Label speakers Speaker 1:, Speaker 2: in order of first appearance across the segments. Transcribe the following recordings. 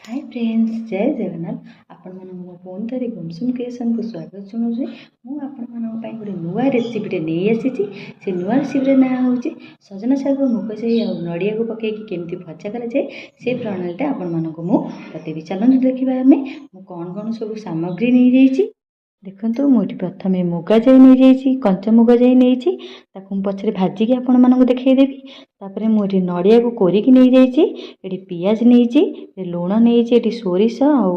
Speaker 1: High friends, ଜୟ ଜଗନ୍ନାଥ। ଆପଣମାନଙ୍କୁ ମୁଁ ପୁଣି ଥରେ ଗୁମସୁମ କ୍ରିଏସନ୍କୁ ସ୍ୱାଗତ ଜଣାଉଛି। ମୁଁ ଆପଣମାନଙ୍କ ପାଇଁ ଗୋଟେ ନୂଆ ରେସିପିଟେ ନେଇ ଆସିଛି। ସେ ନୂଆ ରେସିପିର ନାଁ ହେଉଛି ସଜନା ଶାଗ, ମୁଗ ଯାଇ ଆଉ ନଡ଼ିଆକୁ ପକାଇକି କେମିତି ଭଜା କରାଯାଏ, ସେ ପ୍ରଣାଳୀଟା ଆପଣମାନଙ୍କୁ ମୁଁ ବତେଇବି। ଚାଲନ୍ତୁ ଦେଖିବା ଆମେ ମୁଁ କ'ଣ କ'ଣ ସବୁ ସାମଗ୍ରୀ ନେଇଯାଇଛି। ଦେଖନ୍ତୁ, ମୁଁ ଏଠି ପ୍ରଥମେ ମୁଗା ଯାଇ ନେଇଯାଇଛି, କଞ୍ଚା ମୁଗ ଯାଇ ନେଇଛି। ତାକୁ ମୁଁ ପଛରେ ଭାଜିକି ଆପଣମାନଙ୍କୁ ଦେଖେଇଦେବି। ତାପରେ ମୁଁ ଏଠି ନଡ଼ିଆକୁ କୋରିକି ନେଇଯାଇଛି, ଏଠି ପିଆଜ ନେଇଛି, ଲୁଣ ନେଇଛି, ଏଠି ସୋରିଷ ଆଉ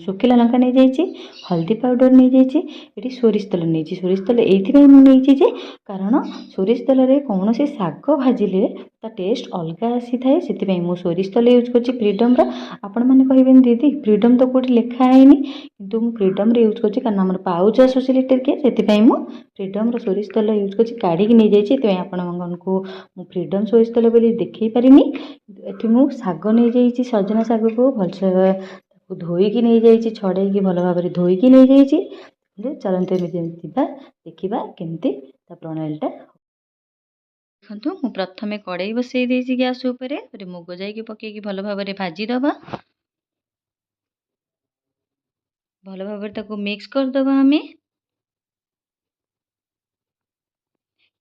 Speaker 1: ଶୁଖିଲା ଲଙ୍କା ନେଇଯାଇଛି, ହଳଦୀ ପାଉଡ଼ର ନେଇଯାଇଛି, ଏଠି ସୋରିଷ ତେଲ ନେଇଛି। ସୋରିଷ ତେଲ ଏଇଥିପାଇଁ ମୁଁ ନେଇଛି ଯେ କାରଣ ସୋରିଷ ତେଲରେ କୌଣସି ଶାଗ ଭାଜିଲେ ତା ଟେଷ୍ଟ ଅଲଗା ଆସିଥାଏ। ସେଥିପାଇଁ ମୁଁ ସୋରିଷ ତେଲ ୟୁଜ୍ କରୁଛି ଫ୍ରିଡ଼ମ୍ର। ଆପଣମାନେ କହିବେନି, ଦିଦି, ଫ୍ରିଡ଼ମ୍ ତ କେଉଁଠି ଲେଖା ହେଇନି। କିନ୍ତୁ ମୁଁ ଫ୍ରିଡ଼ମ୍ରେ ୟୁଜ୍ କରୁଛି, କାରଣ ଆମର ପାଉଚ୍ ଆସୁଛି ଲିଟରକିଆ। ସେଥିପାଇଁ ମୁଁ ଫ୍ରିଡ଼ମ୍ର ସୋରିଷ ତେଲ ୟୁଜ୍ କରୁଛି। କାଢ଼ିକି ନେଇଯାଇଛି, ସେଥିପାଇଁ ଆପଣମାନଙ୍କୁ ମୁଁ ଫ୍ରିଡ଼ମ୍ ସୋରିଷ ତେଲ ବୋଲି ଦେଖେଇ ପାରିନି। ଏଠି ମୁଁ ଶାଗ ନେଇଯାଇଛି, ସଜନା ଶାଗକୁ ଭଲସେ ତାକୁ ଧୋଇକି ନେଇଯାଇଛି, ଛଡ଼େଇକି ଭଲ ଭାବରେ ଧୋଇକି ନେଇଯାଇଛି। ଚାଲନ୍ତୁ ଏମିତି ଯିବା, ଦେଖିବା କେମିତି ତା ପ୍ରଣାଳୀଟା। ଦେଖନ୍ତୁ, ମୁଁ ପ୍ରଥମେ କଡ଼େଇ ବସେଇ ଦେଇଛି ଗ୍ୟାସ୍ ଉପରେ। ତାପରେ ମୁଗ ଯାଇକି ପକେଇକି ଭଲ ଭାବରେ ଭାଜିଦେବା। ଭଲ ଭାବରେ ତାକୁ ମିକ୍ସ କରିଦେବା ଆମେ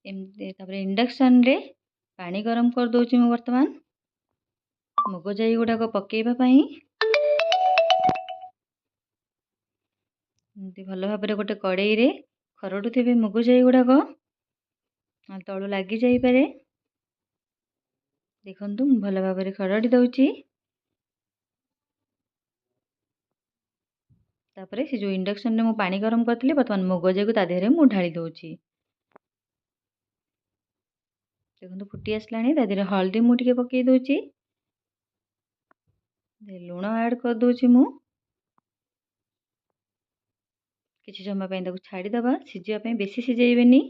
Speaker 1: ଏମିତି। ତାପରେ ଇଣ୍ଡକ୍ସନରେ ପାଣି ଗରମ କରିଦେଉଛି ମୁଁ ବର୍ତ୍ତମାନ ମୁଗ ଯାଇ ଗୁଡ଼ାକ ପକାଇବା ପାଇଁ। ଏମିତି ଭଲ ଭାବରେ ଗୋଟେ କଡ଼େଇରେ ଖରଡ଼ୁଥିବେ ମୁଗ ଯାଇ ଗୁଡ଼ାକ, ତଳୁ ଲାଗିଯାଇପାରେ। ଦେଖନ୍ତୁ, ମୁଁ ଭଲ ଭାବରେ ଖରଡ଼ି ଦେଉଛି। ତାପରେ ସେ ଯେଉଁ ଇଣ୍ଡକ୍ସନରେ ମୁଁ ପାଣି ଗରମ କରିଥିଲି, ବର୍ତ୍ତମାନ ମୁଗ ଜାଇକୁ ତା ଦେହରେ ମୁଁ ଢାଳି ଦେଉଛି। ଦେଖନ୍ତୁ, ଫୁଟି ଆସିଲାଣି। ତା ଦେହରେ ହଳଦୀ ମୁଁ ଟିକେ ପକାଇ ଦେଉଛି, ଲୁଣ ଆଡ଼୍ କରିଦେଉଛି ମୁଁ। କିଛି ସମୟ ପାଇଁ ତାକୁ ଛାଡ଼ିଦେବା ସିଝିବା ପାଇଁ। ବେଶୀ ସିଝେଇବେନି,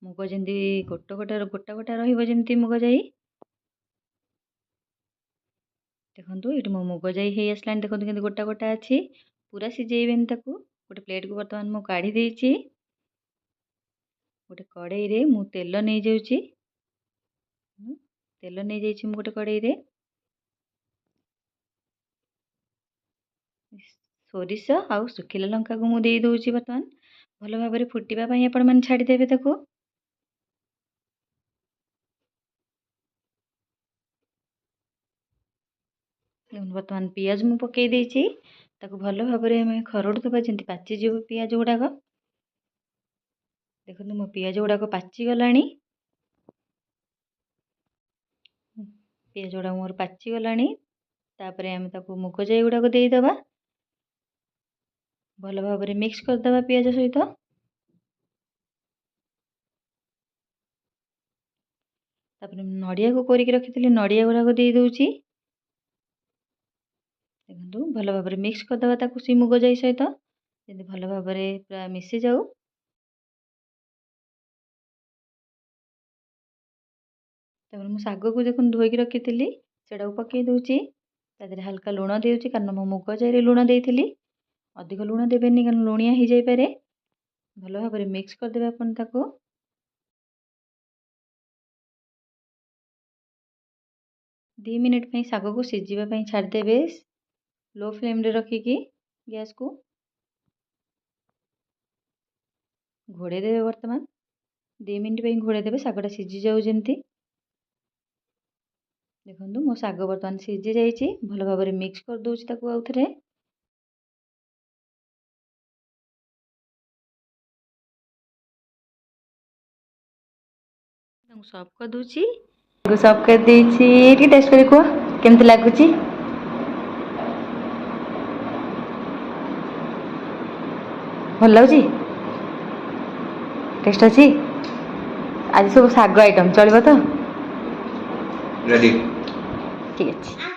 Speaker 1: ମୁଗ ଯେମିତି ଗୋଟା ଗୋଟା ଗୋଟା ଗୋଟା ରହିବ ଯେମିତି ମୁଗ ଯାଇ। ଦେଖନ୍ତୁ, ଏଇଠି ମୋ ମୁଗ ଯାଇ ହେଇ ଆସିଲାଣି। ଦେଖନ୍ତୁ କେମିତି ଗୋଟା ଗୋଟା ଅଛି, ପୁରା ସିଝେଇବେନି ତାକୁ। ଗୋଟେ ପ୍ଲେଟ୍କୁ ବର୍ତ୍ତମାନ ମୁଁ କାଢ଼ି ଦେଇଛି। ଗୋଟେ କଡ଼େଇରେ ମୁଁ ତେଲ ନେଇଯାଉଛି। ତେଲ ନେଇଯାଇଛି ମୁଁ ଗୋଟେ କଡ଼େଇରେ। ସୋରିଷ ଆଉ ଶୁଖିଲା ଲଙ୍କାକୁ ମୁଁ ଦେଇ ଦେଉଛି ବର୍ତ୍ତମାନ। ଭଲ ଭାବରେ ଫୁଟିବା ପାଇଁ ଆପଣମାନେ ଛାଡ଼ିଦେବେ ତାକୁ। ବର୍ତ୍ତମାନ ପିଆଜ ମୁଁ ପକାଇ ଦେଇଛି। ତାକୁ ଭଲ ଭାବରେ ଆମେ ଖରଡ଼ୁଥିବା, ଯେମିତି ପାଚିଯିବ ପିଆଜ ଗୁଡ଼ାକ। ଦେଖନ୍ତୁ, ମୋ ପିଆଜ ଗୁଡ଼ାକ ପାଚିଗଲାଣି। ପିଆଜ ଗୁଡ଼ାକ ମୋର ପାଚିଗଲାଣି। ତାପରେ ଆମେ ତାକୁ ମୁଗ ଯାଇ ଗୁଡ଼ାକ ଦେଇଦେବା। ଭଲ ଭାବରେ ମିକ୍ସ କରିଦେବା ପିଆଜ ସହିତ। ତାପରେ ନଡ଼ିଆକୁ କୋରିକି ରଖିଥିଲି, ନଡ଼ିଆ ଗୁଡ଼ାକ ଦେଇଦେଉଛି। ଦେଖନ୍ତୁ, ଭଲ ଭାବରେ ମିକ୍ସ କରିଦେବା ତାକୁ ସେଇ ମୁଗ ଯାଇ ସହିତ, ଯେମିତି ଭଲ ଭାବରେ ପୁରା ମିଶିଯାଉ। ତାପରେ ମୁଁ ଶାଗକୁ ଦେଖନ୍ତୁ ଧୋଇକି ରଖିଥିଲି, ସେଇଟାକୁ ପକାଇ ଦେଉଛି। ତା ଦେହରେ ହାଲକା ଲୁଣ ଦେଉଛି, କାରଣ ମୁଁ ମୁଗ ଜାଇରେ ଲୁଣ ଦେଇଥିଲି। ଅଧିକ ଲୁଣ ଦେବେନି, କାରଣ ଲୁଣିଆ ହେଇଯାଇପାରେ। ଭଲ ଭାବରେ ମିକ୍ସ କରିଦେବେ ଆପଣ ତାକୁ। 2 ମିନିଟ୍ ପାଇଁ ଶାଗକୁ ସିଝିବା ପାଇଁ ଛାଡ଼ିଦେବେ, ଲୋ ଫ୍ଲେମ୍ରେ ରଖିକି ଗ୍ୟାସ୍କୁ ଘୋଡ଼େଇ ଦେବେ। ବର୍ତ୍ତମାନ 2 ମିନିଟ୍ ପାଇଁ ଘୋଡ଼େଇ ଦେବେ, ଶାଗଟା ସିଝିଯାଉ ଯେମିତି। ଦେଖନ୍ତୁ, ମୋ ଶାଗ ବର୍ତ୍ତମାନ ସିଝି ଯାଇଛି। ଭଲ ଭାବରେ ମିକ୍ସ କରିଦେଉଛି ତାକୁ ଆଉ ଥରେ। ତାକୁ ସର୍ଭ କରିଦେଉଛି। ସର୍ଭ କରିଦେଇଛି। ଟିକେ ଟେଷ୍ଟ କରି କୁହ କେମିତି ଲାଗୁଛି। ଭଲ ଲାଗୁଛି? ଟେଷ୍ଟ ଅଛି? ଆଜି ସବୁ ଶାଗ ଆଇଟମ୍, ଚଳିବ ତ?
Speaker 2: ରେଡି।
Speaker 1: ଠିକ୍ ଅଛି।